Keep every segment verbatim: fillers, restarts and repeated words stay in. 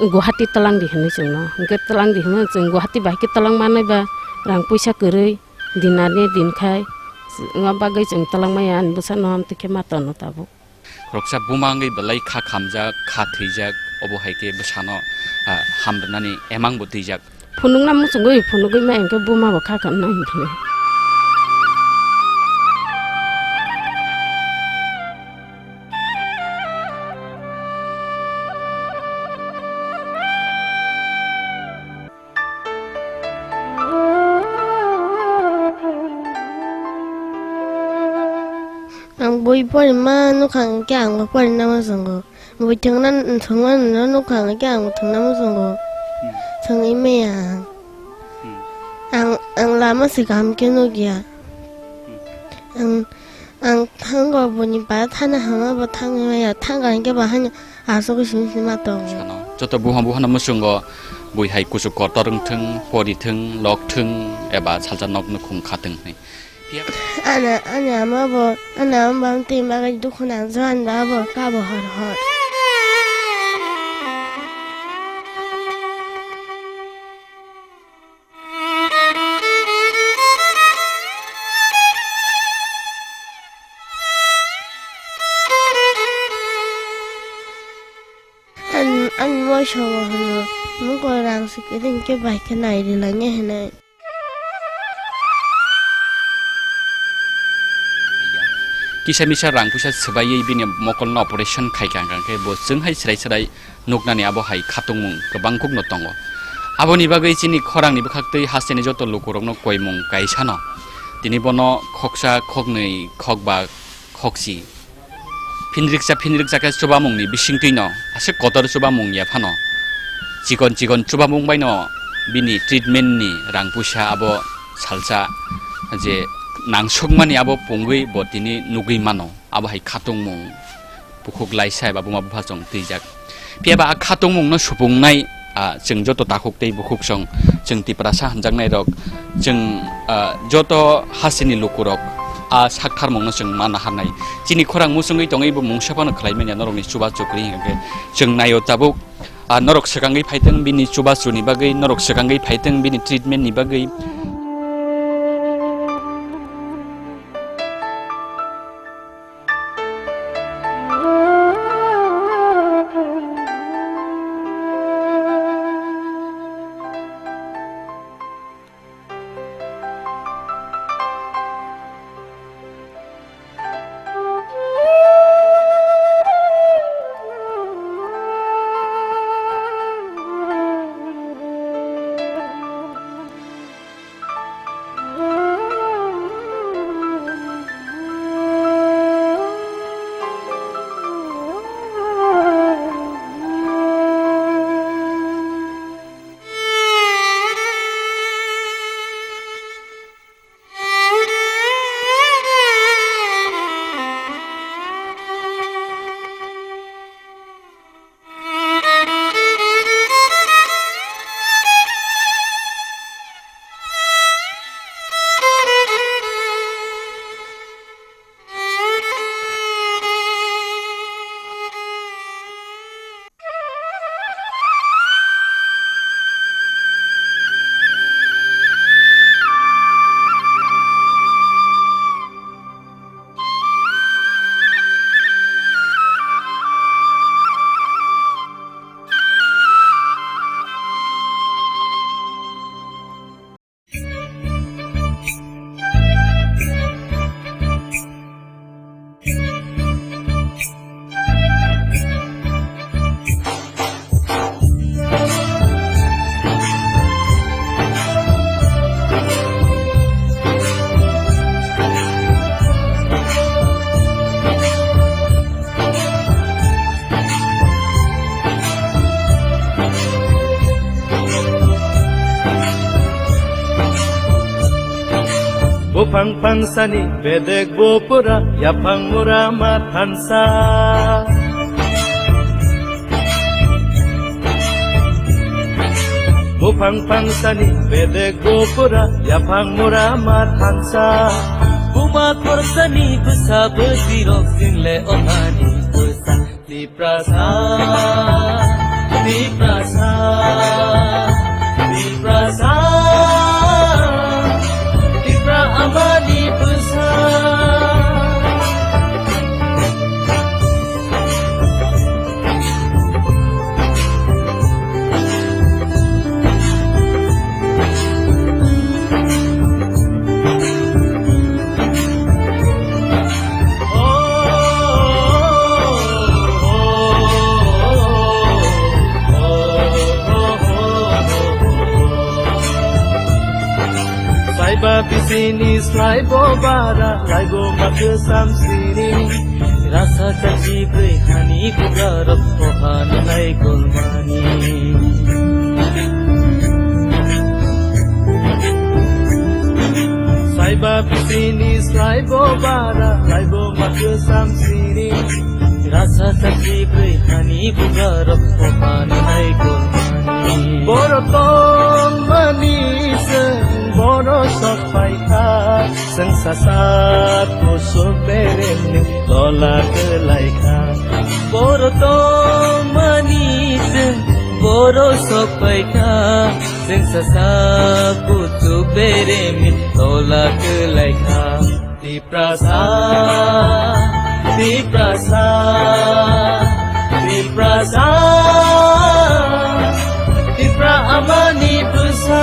Guwahati twlang di hinwi chwngno. Hwnkhe twlang di hinwi chwng Guwahati bai khe twlang manwi ba rang puisa kwrwi dinani din khai. Wng bagwi chwng twlang maya ani bwsano amtwi khe ma tono tabuk. Khoroksa buma wngwi belai kha khamjak, kha thwijak, obo hai khe bwsano, ah, hamrwnani emang bo twijak. Phunukna muchungwi phunugwi ma hwnkhe buma bo kha khamna hwnkhe. Ang bui porima nukha hwnkhe ang bo porina muchungo. Bui thwngna, thwngma nukha hwnkhe ang bo thwngna muchungo. Hmm. Thwngwi maya ang. Hmm. Ang, ang lama se kaham khe nukya. Hmm. Ang, ang thango buni para thana hama bo thangwi maya. Thanga hwnkhe bo haino asugwi simi sima tongo. Sano. Joto buha buhano muchungo bui hai kuchuk kotor wngthwng, porithwng, lokthwng eba salsa nok nukhung khathwng hinwi. Phiya- Ani, ani ama bo, ani ama bo twi bagwi dukhu nang joan ba bo kabo hor hor. An, an moisongo hwnwi, "Nokol rang si kwrwi hwnkhe bai khe nai rwlai nai," hwnwi. Kisa misa rang puisa swbaiwi bini mokolno operation khai kha, hwnkhe bo chwng hai chwrai chwrai nuknani abo hai khatungmung kwbang kukno tongo. Aboni bagwi chini khorangni bwkhaktwi hasteni joto lukurokno koimung kaisano. Tini bono khoksa, khoknwi, khokba, khokchi. Phinriksa phinriksa khe chubamungni bisingtwino aswk kotor chubamung ya phano, chikon chikon chubamung baino bini treatment ni rang puisa abo salsa je nangsukmani abo pungwi bo tini nugwi mano, abo hai khatungmung bukhuk laisa eba buma bupha chwng twijak. Phiya ba a khatungmungno supungnai, ah, chwng joto takhuk tei bukhuk song, chwng Tiprasa hwnjaknai rok, chwng, ah, joto hasteni lukurok a saktharmungno chwng ma naharnai. Chini khorang muchungwi tongwi bo mungsa phano khlai manya norokni chubachu kwrwi hwnkhe chwng naio tabuk, ah, norok swkangwi phaithwng bini chubachuni bagwi, norok swkangwi phaithwng bini treatment ni bagwi. Buphang phangsani bedek bo pura, yaphang mura ma thansa. Buphang phangsani bedek bo pura, yaphang mura ma thansa. Buma khorsani bwsa bwsirok single othani bwsa. Tiprasa, Tiprasa. Ni slai bo bara, lai bo ma kwsam siri. Rasa chachi bwrwi hani bugarok, oha nai kolmani. Saiba bisini slai bo bara, lai bo ma kwsam siri. Rasa chachi bwrwi hani bugarok, oha nai kolmani. Boro tongmani se, boro sok pai kha. Chwng sasa kusuk beremni tola kwlai kha. Boro tongmani chwng boro sok pai kha. Chwng sasa kusuk beremni tola kwlai kha. Tiprasa, Tiprasa, Tiprasa, Tipra amani bwsa.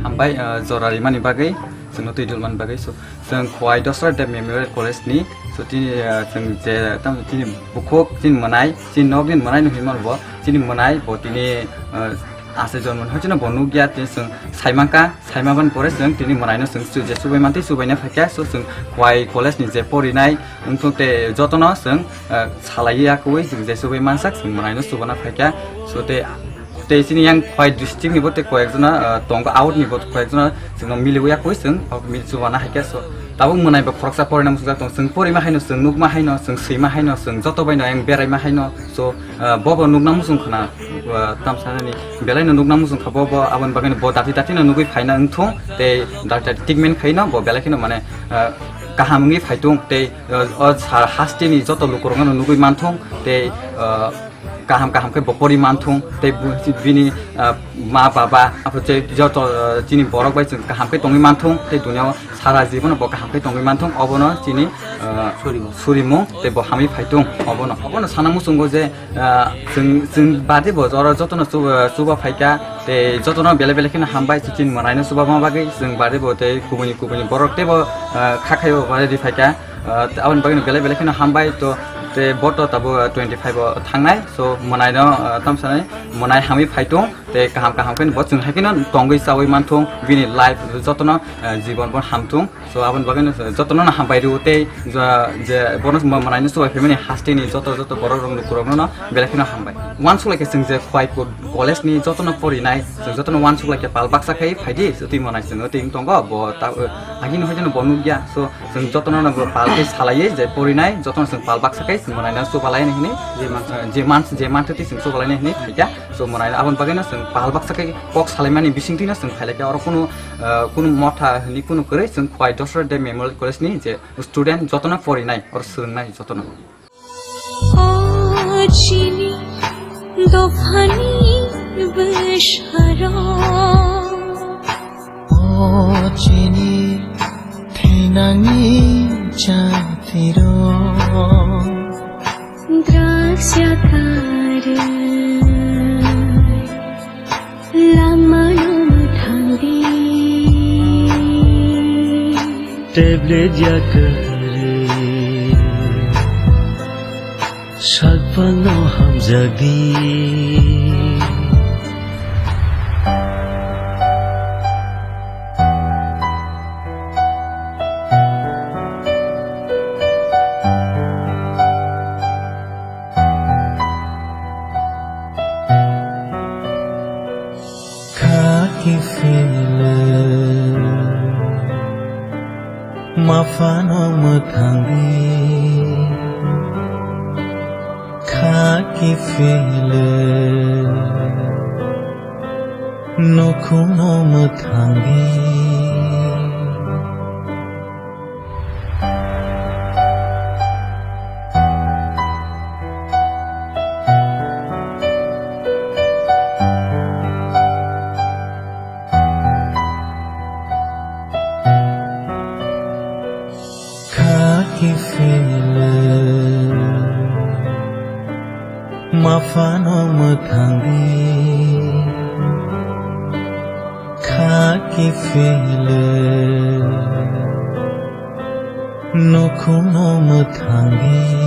Hambai, ah, jora rimani bagwi, chwngno twi dulmani bagwi. So, chwng Khowai Dosra Deb Memorial College ni, so, tini, ah, chwng je, tam, tini bukhuk, chini mwnai, chini nokni mwnai no hinmano bo, chini mwnai bo tini, ah, ase jonmo ni hochino bo nukya, tini chwng saimangkha, saimabani pore chwng tini mwnaino chwng su-, je subai mantwi subaina phaikha, so chwng Khowai College ni je porinai wngthung tei jotono chwng, ah, salaiwi yakuwi chwng je subai mansak chwng mwnaino subana phaikha, so tei, tei chini yang Khowai district ni bo tei koyekjona, ah, tongo out ni bo koyekjona chwngno miliwi yakuwi chwng ok mi-, subana haikha, so tabuk mwnai bo khoroksa porina muchungjak tongo, chwng porima haino chwng nukma haino chwng swima haino chwng joto baino yang beraima haino, so, ah, bobo nukna muchung khna, ah, tamsanani belaino nukna muchung kha, bo, bo aboni bagwino bo dati dati no nugwi phaina wngthung tei dati dati treatment khaino bo belai kheno mane, ah, kaham wngwi phaitung tei, ah, o sa hasteni joto lukurokno nugwi manthung tei, ah, kaham kaham khe bo pori manthung tei bu-, bini, ah, ma baba aphuru tei joto, ah, chini borok bai chwng kaham khe tongwi manthung tei duniyao sara jibono bo kaham khe tongwi manthung, obono chini, ah, surimung tei bo hamwi phaitung obono. Obono sana muchungo je, ah, chwng, chwng bade bo oro jotono chuba, chuba phaikha tei jotono belai belai kheno hambai chini mwnaino chubama bagwi chwng bade bo tei kubuni kubuni borok tei bo, ah, kha khaio bade ri phaikha. Ah, aboni bagwino belai belai kheno hambai to tei bo to tabuk, ah, twenty five o thangnai, so mwnaino, ah, tamsanai mwnai hamwi phaitung tei kaham kaham khe bo chwng hai kheno tongwi chawi manthung bini life jotono, ah, jibon bo hamthung. So, aboni bagwino jotono no hambai rw tei ja-, je bono mwnai no chubai phaimani hasteni joto joto borok rok lukurok no belai kheno hambai. Uansuk lai khe chwng je Khowai College ni jotono porinai, chwng jotono uansuk lai khe pal baksa khai phaidi, so twi mwnai chwng twi tongo, bo ta, agini hoiteno bo nukya. So, chwng jotono no pal khe salaiwi je porinai, jotono chwng pal baksa khai chwng mwnai no chubalai hinwi, je mans-, je mans-, je mantwi chwng chubalai hinwi phaikha. So, mwnai aboni bagwino chwng pal baksa khai kok salaimani bisingtwino chwng phailai kha, oro kunu, ah, kunu motha hinwi kunu kwrwi, chwng Khowai Dosra Deb Memorial College ni je student jotono porinai, oro swrwngnai jotono. O chini dophani bwsarok. O chini thinangni chatirok. Draksa karwi lamano mwthangdi. Tablet yakarwi sakphano hamjakdi. Kha kiphilwi maphano mwthangdi. Kha kiphilwi nukhungno mwthangdi. Kha kiphilwi maphano mwthangdi. Kha kiphilwi nukhungno mwthangdi.